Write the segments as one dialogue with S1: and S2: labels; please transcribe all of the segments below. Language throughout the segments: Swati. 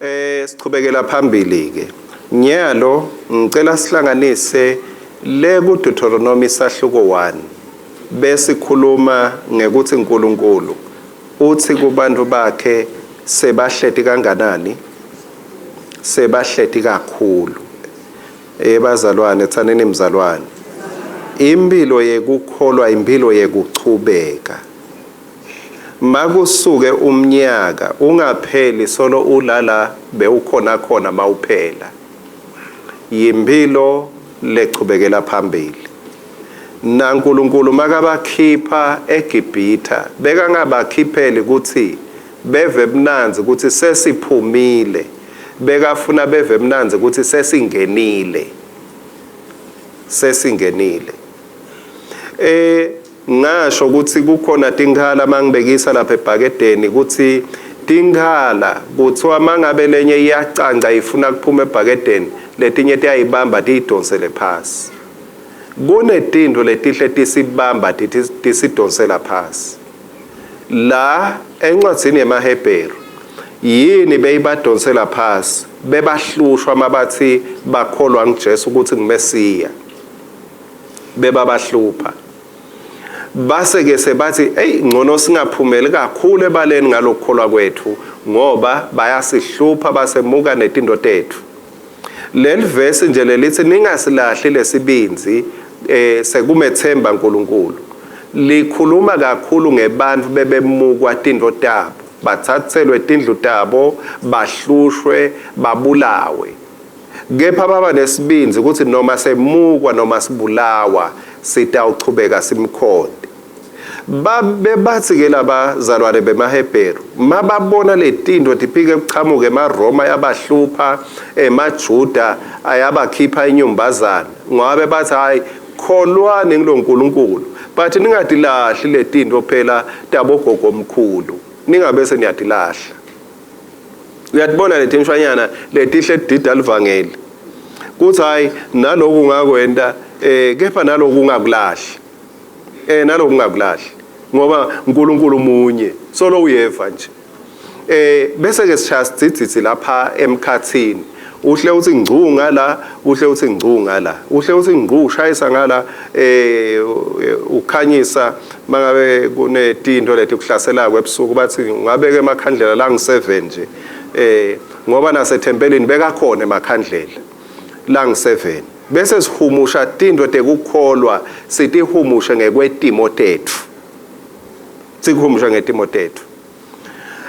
S1: Eh sichubekela phambili ke. Nyalo ngicela sihlanganise le ku Deuteronomy sahluko 1 besikhuluma ngekuthi uNkulunkulu uthi kubantu bakhe sebahleti kanganani sebahleti kakhulu ebazalwane tsaneni mzalwane impilo yekukholwa impilo yekuchubeka Makusuke umnyaka ungapheli solo ulala bewukhona khona mawuphela. Yimphilo lechubekela phambili. NaNkulunkulu makabakhipha eGibhitha bekangabakhipheli kutsi beve mnandzi kutsi sesiphumile, bekafuna beve mnandzi kutsi sesingenile. Sesingenile. Eh Ngasho kutsi kukhona tinkhala mangibekisa lapha ebhakedeni kutsi tinkhala kuthiwa mangabe lenye iyacanca ifuna kuphuma ebhakedeni letinye tiyayibamba tiyidonsele phasi. Kunetintfo letihle tisibamba tisidonsela phasi. La encwadzini yemaHebheru yini beyibadonsela phasi bebahlushwa mabathi bakholwa nguJesu ukuthi nguMesiya. Bebabahlupha. Base ke sebathi eyi ngcono singaphumeli kakhulu ebaleni ngalokukholwa kwethu ngoba bayasihlupha basemuka netinto tethu. Leli vesi nje lelithi ningasilahli lesibindzi eh sekumethemba uNkulunkulu likhuluma kakhulu ngebantfu bebemukwa tintfo tabo batsatselwe tindlu tabo bahlushwe babulawe Kepha baba nesibindzi kutsi noma semukwa noma sibulawa sitawuchubeka simkhonte. Babe batsi-ke labazalwane bemaHebheru mababona letintfo tiphike kuchamuka emaRoma ayabahlupha, emaJuda ayabakhipha inyumbazana ngoba batsi hhayi kholwani ngulo Nkulunkulu but ningatilahli letintfo phela tabogogomkhulu ningabese niyatilahla. Uyatibona letinshwanyana letihle dida livangeli. Kuthi hayi naloku ungakwenta eh kepha naloku ungakulahli. Eh naloku ungakulahli ngoba uNkulunkulu munye solo uyeva nje. Eh bese ke sishaya sidzidzidzi lapha emkhathini. Uhle uthi ngcu ngala, uhle uthi ngcu ngala. Uhle uthi ngcu ushayisa ngala eh ukhanyisa mangabe kunetinto letikuhlaselako ebusuku bathi ungabeka emakhandlela langu-7 nje eh ngoba nasethempelini bekakhona emakhandlela langu-7 bese sihumusha tinto tekukholwa sitihumushe ngekwetimo tetfu sikuhumusha ngetimo tetfu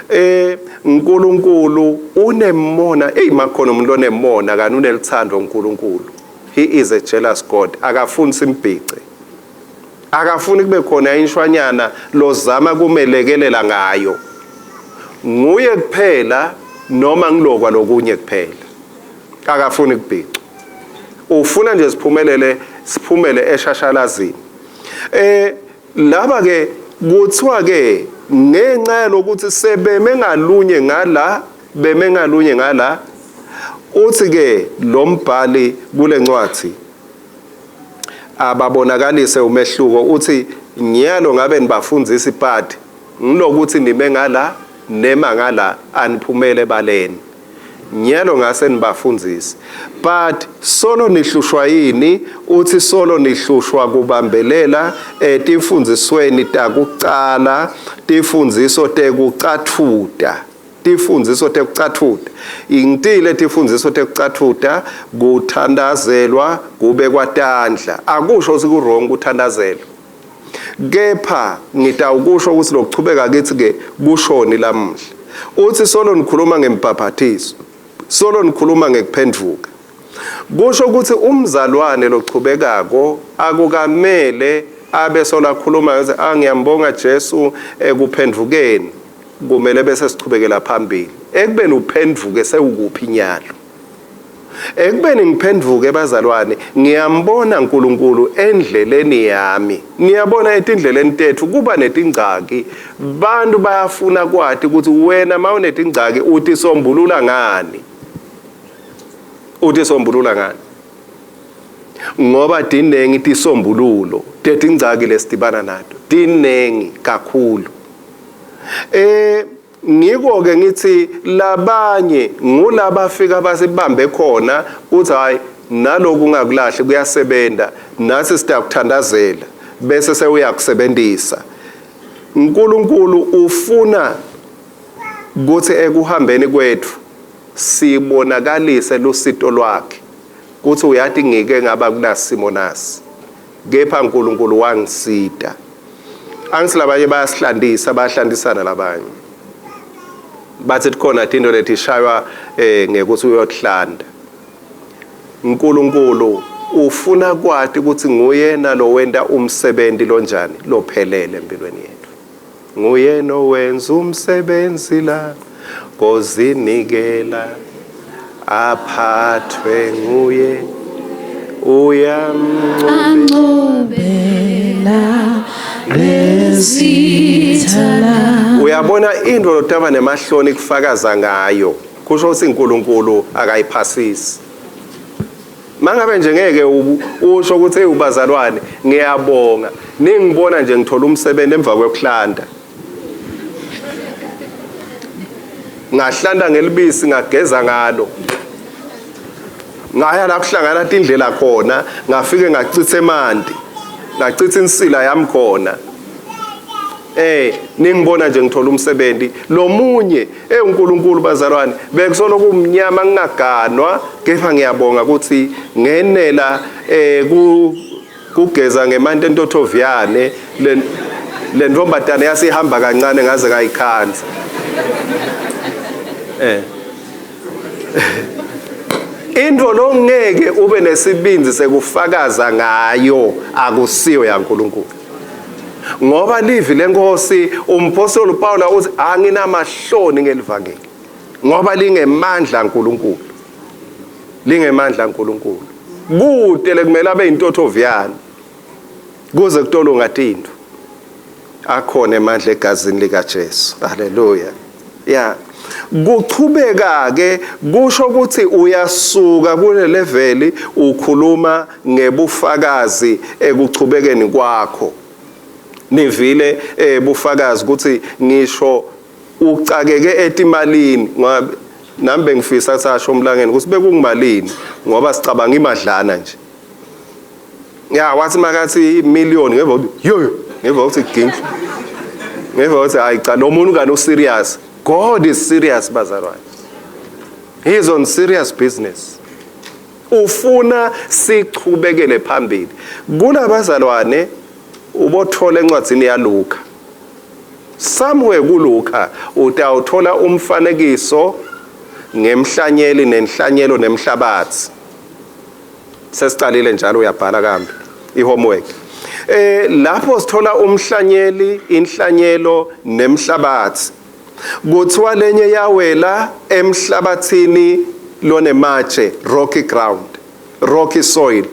S1: eh uNkulunkulu unemona ey makhona umuntu onemona kani unelithando uNkulunkulu he is a jealous God akafuni simbhice akafuni kube khona inshwanyana lozama kumelekelela ngayo nguye kuphela noma ngilokwa lokunye kuphela akafuni kubhicwa ufuna nje siphumelele siphumele eshashalazini eh laba ke kuthiwa ke ngenxa yalokuthi sebeme ngalunye ngala beme ngalunye ngala uthi ke lo mbhali kule ncwadi ababonakalise umehluko uthi nyalo ngabe nibafundisa ipati ngilokuthi nime ngala nema ngala aniphumele ebaleni nyalo ngase nibafundise but solo nihlushwa yini uthi solo nihlushwa kubambelela etimfundzisweni takucala tifundziso tekucatfuta tifundziso tekucatfuta ingitile tifundziso tekucatfuta kuthandazelwa kubekwa tandla akusho ukuthi ku-wrong kuthandazelwa kepha ngitawukusho ukuthi lokuchubeka kithi ke kushoni lamuhla uthi solo nikhuluma ngembhaphathiso solo nikhuluma ngekuphendvuka kusho ukuthi umzalwane lochubekako akukamele abe solo akhuluma ngathi ah ngiyambonga Jesu ekuphendvukeni kumele bese sichubekela phambili ekubeni uphendvuke sewukuphi nyalo ekubeni ngiphendvuke bazalwane ngiyambona uNkulunkulu endleleni yami niyabona etindleleni tethu kuba netingcaki bantu bayafuna kwati ukuthi wena mawunetingcaki utisombulula ngani utisombulula ngani ngoba tinengi tisombululo tetingcaki lesidibana nato tinengi kakhulu eh. Ngiko ke ngithi labanye ngulabafika basibambe khona kuthi hayi naloku ungakulahli kuyasebenza, nathi sitakuthandazela bese sewuyakusebenzisa. uNkulunkulu ufuna kuthi ekuhambeni kwethu sibonakalise lusito lwakhe kuthi uyati ngike ngaba kunasimo nasi, kepha uNkulunkulu wangisita. Angithi labanye bayasihlandisa, bayahlandisana labanye, bathi khona tinto letishaywa ngekuthi uyohlanda. uNkulunkulu ufuna kwati ukuthi nguyena lo wenta umsebenzi lonjani lophelele empilweni yethu. Nguyena owenza umsebenzi la kozinikela aphathwe nguye
S2: uyamncobela lezitha.
S1: Uyabona into lotaba nemahloni kufakaza ngayo, kusho ukuthi uNkulunkulu akayiphasisi. Mangabe nje ngeke usho ukuthi hey ubazalwane ngiyabonga ningibona nje ngithola umsebenzi emva kwekuhlanda, ngahlanda ngelibisi, ngageza ngalo, ngaya la kuhlangana tindlela khona, ngafike ngacitha emanti, ngacitha insila yami khona, ningibona nje ngithola umsebenzi lomunye. uNkulunkulu bazalwane, bekusolo kumnyama ngingaganwa, kepha ngiyabonga ukuthi ngenela kugeza ngemanti entothovyane. Le ntombazane yasihamba kancane ngaze ngayikhanza. Into longeke ube nesibindi sekufakaza ngayo akusiyo yaNkulunkulu, ngoba livi lenkosi umpostoli uPaul uthi anginamahloni ngelivangeli, ngoba lingemandla kaNkulunkulu, lingemandla kaNkulunkulu. Kude lekumele abe intothovyana kuze kutolunga tinto, akhona emandla egazini lika Jesu. Haleluya. Ya, kuchubeka ke kusho ukuthi uyasuka kule level ukhuluma ngebufakazi ekuchubekeni kwakho. Nivile bufakazi ukuthi ngisho ucakeke etimalini, ngoba nami bengifisa sasho umlangeni ukuthi bekungimalini, ngoba sicabanga imadlana nje. Ya, wathi makathi million, ngeva ukuthi yo, ngeva ukuthi gingi, ngeva ukuthi hayi cha, lo muntu kani userious. God is serious bazalwane, he is on serious business. Ufuna sichubekele phambili kulabazalwane. Ubothola encwadzini yaLuka, somewhere kuLuka utawuthola umfanekiso ngemhlanyeli nenhlanyelo nemhlabathi. Sesicalile njalo uyabhala kambe ihomework. Lapho sithola umhlanyeli, inhlanyelo nemhlabathi. Kuthiwa lenye yawela emhlabathini lonematshe, rocky ground, rocky soil.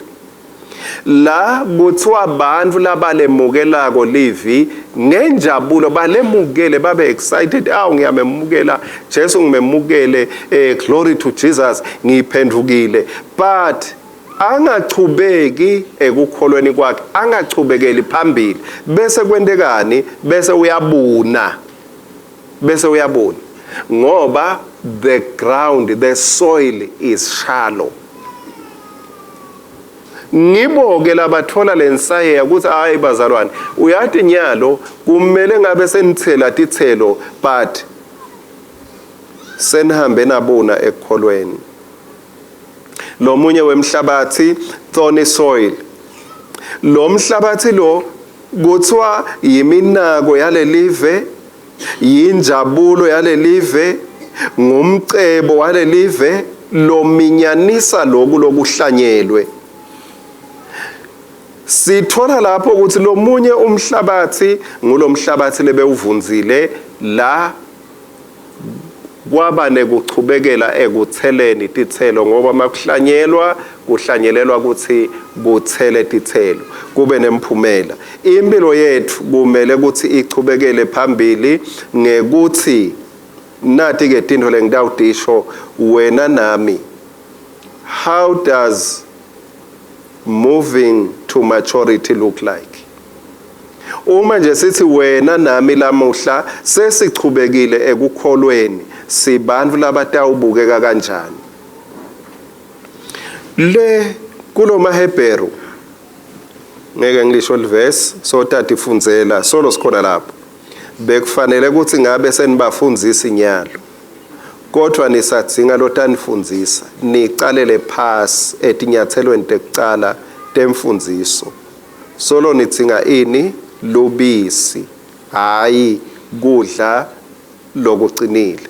S1: La kuthiwa abantu labalemukelako livi ngenjabulo, balemukele babe excited. Awu, ngiyamemukela Jesu, ngimemukele, glory to Jesus, ngiphendukile. But angachubeki ekukholweni kwakhe, angachubekeli phambili. Bese kwentekani? Bese uyabuna, bese uyabuna, ngoba the ground, the soil is shallow. Ngibo-ke labathola lensayeya ukuthi hayi bazalwane, uyathi nyalo kumele ngabe senithela tithelo, but senihambe nabuna ekukholweni. Lo munye wemhlabathi, thorny soil. Lo mhlabathi lo kuthiwa yiminako yalelive, yinjabulo yalelive, ngumcebo walelive lominyanisa lokhu lokuhlanyelwe. Sithola lapho ukuthi lomunye umhlabathi ngulomhlabathi lebewuvunzile, la kwaba nekuchubekela ekutheleni titselo, ngoba makuhlanyelwa kuhlanyelelwa ukuthi kuthele titselo, kube nemphumela. Impilo yethu kumele ukuthi ichubekele phambili ngekuthi nathi ke tinto lengitawutisho wena nami. How does moving to maturity look like? Uma nje sithi wena nami lamuhla sesichubekile ekukholweni, sibantu labatawubukeka kanjani? Le kulomaHebheru ngeke ngilisho livesi sotati fundzela solo sikhona lapho. Bekufanele ukuthi ngabe senibafundzisa inyalo. Kodwa nisadzinga lotanifundzisa, nicalele phasi etinyatselweni tekucala temfundziso. Solo nidzinga ini? Lubisi, hhayi kudla lokucinile.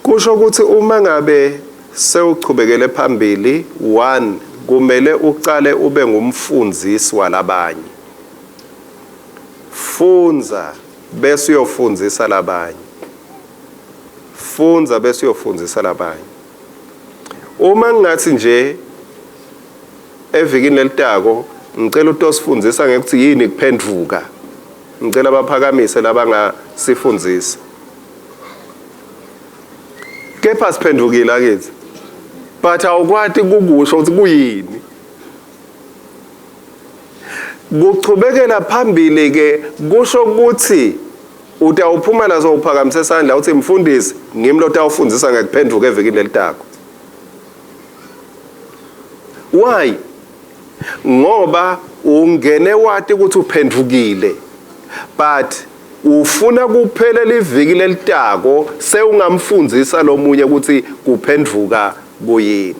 S1: Kusho ukuthi uma ngabe sewuchubekele phambili, one, kumele ucale ube ngumfundzisi walabanye. Fundza bese uyofundzisa labanye. Fundza bese uyofundzisa labanye. Uma ngingathi nje evikini lelitako ngicela utosifundzisa ngekuthi yini kuphendvuka. Ngicela baphakamise labangasifundzisa. Kepha siphendvukile akithi. But awukwati kukusho ukuthi kuyini. Kuchubekela phambili ke kusho ukuthi utawuphuma naso uphakamise isandla uthi mfundisi ngimi lotawufundzisa ngekuphendvuka evikini lelitako. Why? Ngoba ungene wati ukuthi uphendvukile but ufuna kuphele liviki lelitako sewungamfundzisa lomunye ukuthi kuphendvuka kuyini.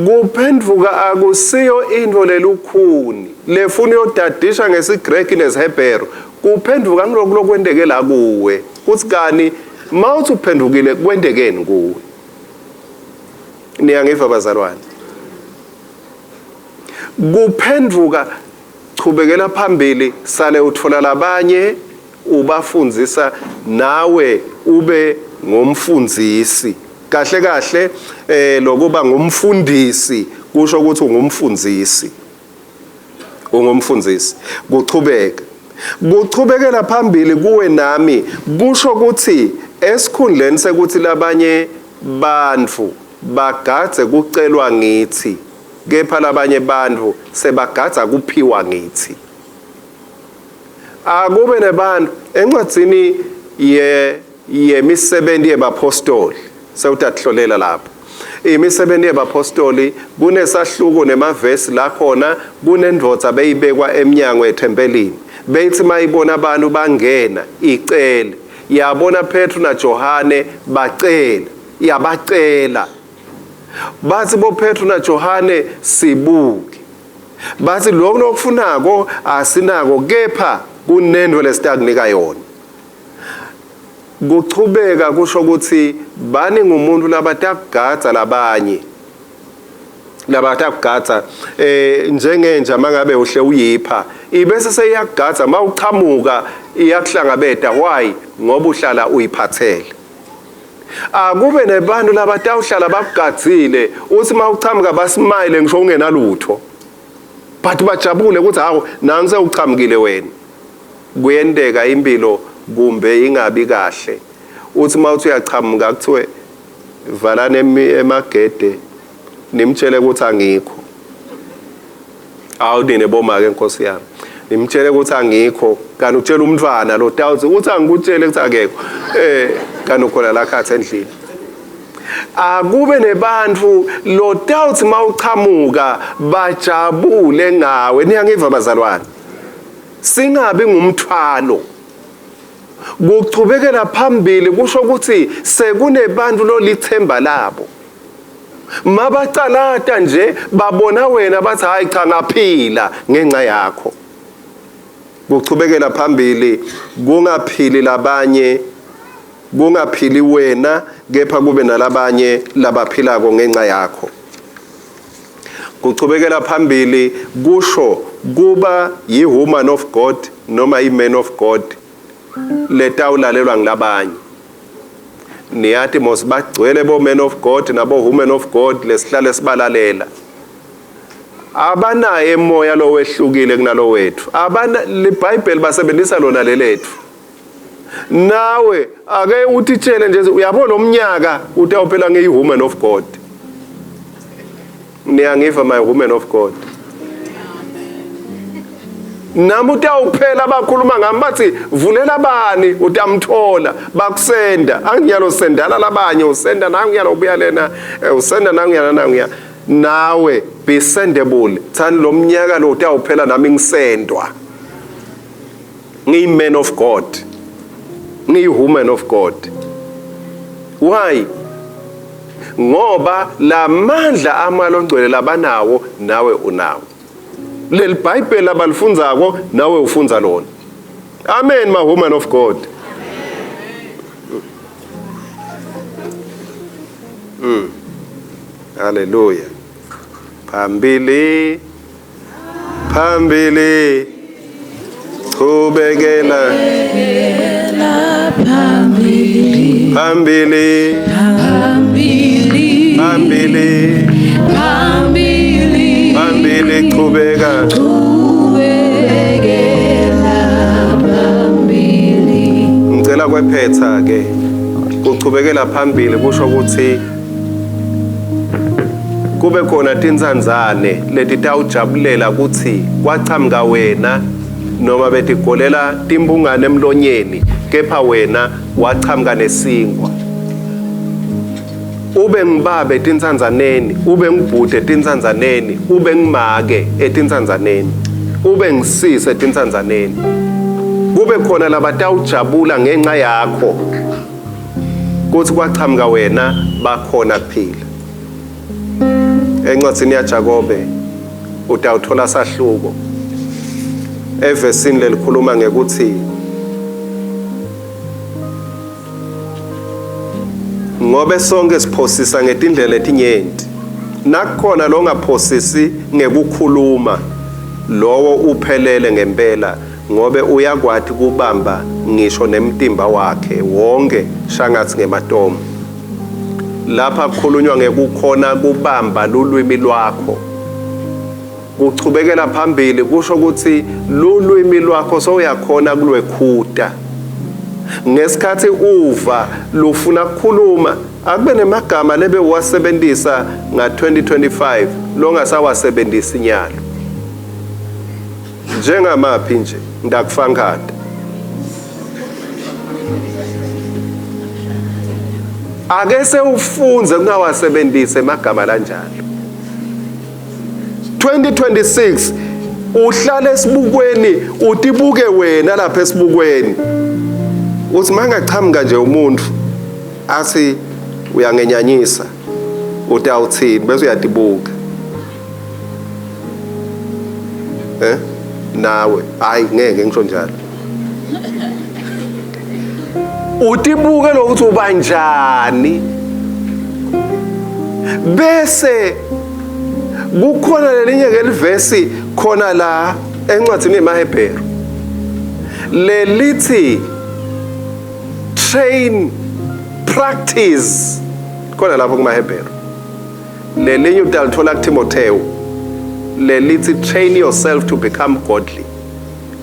S1: Kuphendvuka akusiyo intfo lelukhuni lefuna uyodadisha ngesiGreki nesiHebheru. Kuphendvuka ngiloku lokwenteke la kuwe. Kutsi kani mawuthi uphendvukile kwentekeni kuwe? Niyangiva bazalwane? Kuphendvuka chubekela phambili sale utfola labanye ubafundzisa nawe ube ngumfundzisi. Kahle kahle eh lokuba ngumfundisi kusho ukuthi ungumfundzisi. Ungumfundzisi. Kuchubeka. Kuchubekela phambili kuwe nami kusho ukuthi esikhundleni sekuthi labanye bantfu bagadze kucelwa ngithi kepha labanye bantfu sebagadza kuphiwa ngithi. Akube nebantu encwadzini ye yemisebenzi yebapostoli sewutatihlolela lapho. Imisebenzi yebapostoli kunesahluko nemavesi la khona kunendvodza beyibekwa emnyango ethempelini. Beyithi mayibona abantu bangena icele. Yabona Petru naJohane bacela, yabacela. Bathi boPetru naJohane sibuke. Bathi lokhu lokufunako asinako kepha kunento lesitakunika yona. Kuchubeka kusho ukuthi bani ngumuntu labatakugadza labanye labatakugadza eh njengenja mangabe uhle uyipha ibese seyiyakugadza mawuchamuka iyakuhlangabeta why ngoba uhlala uyiphathele akube nebantu labatawuhlala bakugadzile uthi mawuchamuka basimayile ngisho ungenalutho but bajabule ukuthi hawu nansi sewuchamukile wena kuyenteka impilo kumbe ingabi kahle uthi mawuthi uyachamuka kuthiwe valani emagede nimtshele ukuthi angikho awu nine bomake nkosi yami nimtshele ukuthi angikho kanti utshela umntwana lo tawuthi uthi angikutshele ukuthi akekho eh kanti ukhona la khathi endlini akube nebantu lo tawuthi mawuchamuka bajabule ngawe niyangiva bazalwane singabi ngumthwalo kuchubekela phambili kusho ukuthi sekunebantu lolithemba labo Mabacalata nje babona wena bathi hayi cha ngaphila ngenxa yakho. Kuchubekela phambili kungaphili labanye kungaphili wena kepha kube nalabanye labaphilako ngenxa yakho. Kuchubekela phambili kusho kuba yi-woman of God noma i-man of God letawulalelwa ngilabanye. Niyati mos bagcwele bo men of God nabo women of God lesihlale sibalalela. Abanaye moya lo wehlukile kunalo wethu. Abana liBhayibheli basebenzisa lona lelethu. Nawe ake utitshele nje uyabo lo mnyaka utawuphela ngiyi woman of God. Niyangiva my woman of God. Nami utawuphela bakhuluma ngami bathi vulela bani utamthola bakusenda angiyalo sendala labanye usenda nangiyalo ubuya lena eh, usenda nangiyana nangiya nawe be sendable thani lo mnyaka lo utawuphela nami ngisendwa ngiyi man of God ngiyi woman of God why ngoba lamandla amalongcwele labanawo nawe unawo leli bhayibheli abalifundzako nawe ufundza lona amen my woman of god mm. haleluya phambili phambili chubekela
S2: phambili
S1: phambili
S2: phambili
S1: phambili
S2: phambili
S1: phambili chubeka
S2: chubekela phambili
S1: ngicela kwephetha ke kuchubekela phambili kusho ukuthi kube khona tintsandzane letitawujabulela kutsi kwachamuka wena noma betigolela timbungane emlonyeni kepha wena wachamuka nesinkwa ube ngibabe etintsandzaneni ube ngibhude etintsandzaneni ube ngimake etintsandzaneni ube ngisise etintsandzaneni kube khona labatawujabula ngenxa yakho kuthi kwachamuka wena bakhona kuphila encwadzini yaJakobe utawuthola sahluko evesini lelikhuluma ngekuthi ngobe sonke siphosisa ngetindlela letinyenti nakukhona longaphosisi ngekukhuluma lowo uphelele ngempela ngobe uyakwati kubamba ngisho nemtimba wakhe wonke shangatsi ngematomu lapha kukhulunywa ngekukhona kubamba lulwimi lwakho kuchubekela phambili kusho ukuthi lulwimi lwakho sowuyakhona kulwekhuta ngesikhathi uva lufuna kukhuluma akube nemagama lebe uwasebenzisa nga-2025 longasawasebenzisi nyalo njengamaphi nje ndakufankata ake sewufunze kungawasebenzisi emagama lanjalo 2026 uhlale esibukweni utibuke wena lapha esibukweni uthi mangachamuka nje umuntu athi uyangenyanyisa utawuthini bese uyatibuka eh nawe hayi ngeke ngisho njalo utibuke lokuthi ubanjani bese kukhona lelinye ke livesi khona la encwadini yemaHebheru lelithi train practice khona lapho kumaHebheru lelinye utalithola kuTimotheo lelithi train yourself to become godly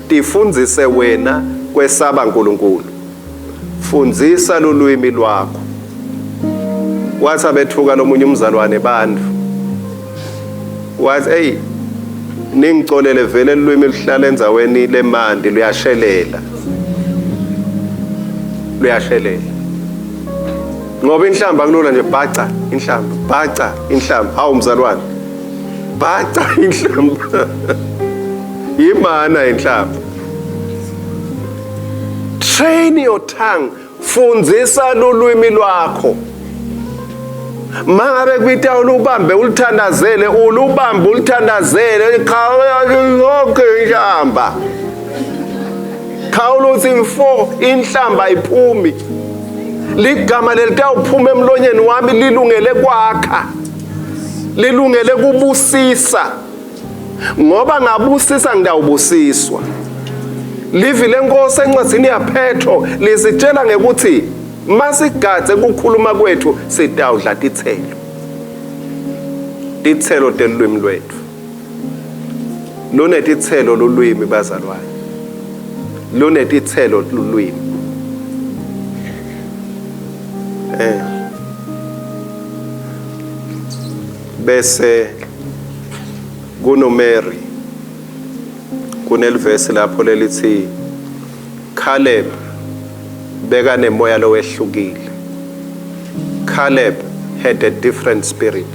S1: tifundzise wena kwesaba uNkulunkulu fundzisa lulwimi lwakho wathi abethuka lomunye umzalwane bantu wathi eyi ningicolele vele lulwimi luhlala endzaweni lemandi luyashelela luyashelela ngoba inhlamba kulula nje bhaca inhlamba bhaca inhlamba hawu mzalwane bhaca inhlamba yimana inhlamba train your tongue fundzisa lulwimi lwakho mangabe kwita ulubambe ulithandazele ulubambe ulithandazele yonke inhlamba khawula uthi mfo inhlamba ayiphumi ligama lelitawuphuma emlonyeni wami lilungele kwakha lilungele kubusisa ngoba ngabusisa ngitawubusiswa livi lenkosi encwadzini yaPetro lisitshela ngekuthi masigadze kukhuluma kwethu sitawudla titselo titselo telulwimi lwethu lunetitselo lulwimi bazalwane lunetitselo lulwimi eh bese kunoMary Kunelivesi lapho lelithi Caleb bekanemoya lowehlukile. Caleb had a different spirit.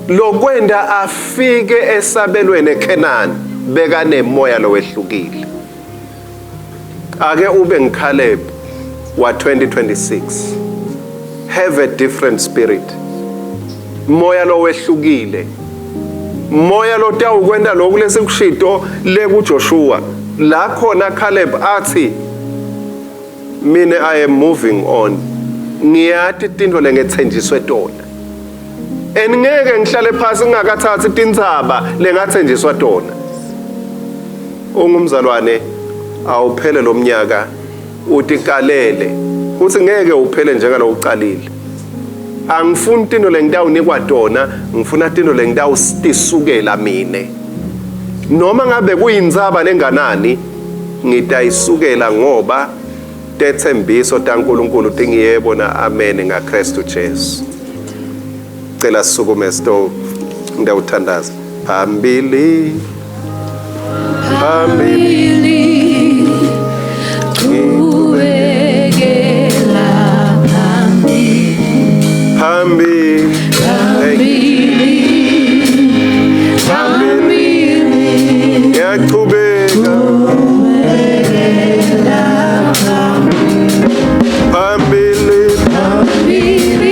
S1: Lokwenda afike esabelweni eKhenani bekanemoya lowehlukile. Ake ube ngiCaleb wa 2026. Have a different spirit. Moya lowehlukile. Moya lotawukwenta lokhu lesikushito le kuJoshua. La khona Caleb athi mina I am moving on. Ngiyati tintfo lengethenjiswe tona. And ngeke ngihlale phasi ngingakathathi tintsaba lengathenjiswa tona. Ungumzalwane awuphele lo mnyaka utikalele uthi ngeke uphele njengalo uqalile. Angifuni tintfo lengitawunikwa tona, ngifuna tintfo lengitawutisukela mine. Noma ngabe kuyintsaba lenganani ngitayisukela ngoba tetsembiso taNkulunkulu tingiyebo na amen ngaKristu Jesu. Cela sisukume sito ngiyawuthandaza. Phambili phambili
S2: Qhubekela phambili
S1: phambili
S2: phambili phambili
S1: ngiyachubeka phambili
S2: phambili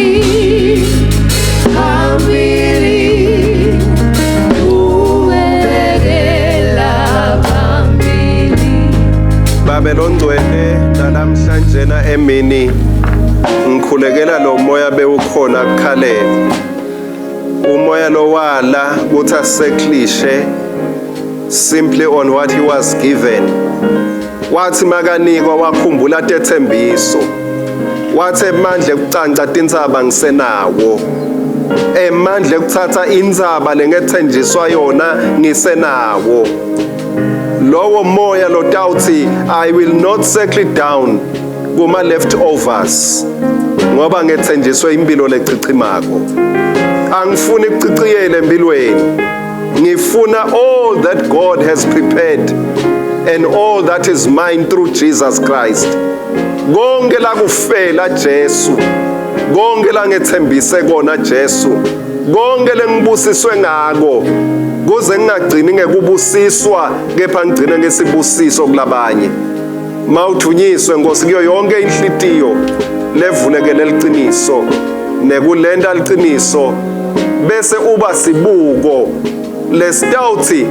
S2: phambili qhubekela phambili.
S1: Babe longcwele nalamhlanje na emini ngikhulekela lo moya bewukhona kukhalele umoya lowala kuthi aseklishe simply on what he was given. Wathi makanikwa wakhumbula tethembiso, wathi emandla ekucanca tintsaba ngisenawo, emandla ekuthatha intsaba lengethenjiswa yona ngisenawo. Lowo moya lotawuthi I will not settle down kuma leftovers ngoba ngethenjiswe impilo lechichimako. Angifuni kuciciyela empilweni, ngifuna all that God has prepared and all that is mine through Jesus Christ. Konke lakufela Jesu, konke langethembise kona Jesu, konke lengibusiswe ngako, kuze ngingagcini ngekubusiswa kepha ngigcine ngesibusiso kulabanye. Mawuthunyiswe Nkosi kuyo yonke inhlitiyo levulekele liciniso nekulenda liciniso, bese uba sibuko lesitawuthi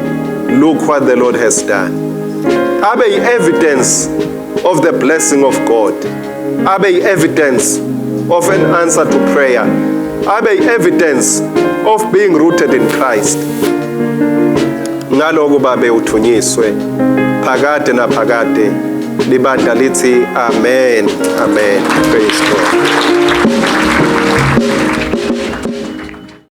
S1: look what the Lord has done. Abe yi-evidence of the blessing of God, abe yi-evidence of an answer to prayer, abe yi-evidence of being rooted in Christ. Ngaloko babe uthunyiswe phakade naphakade. Libandla lithi amen, amen. Praise God.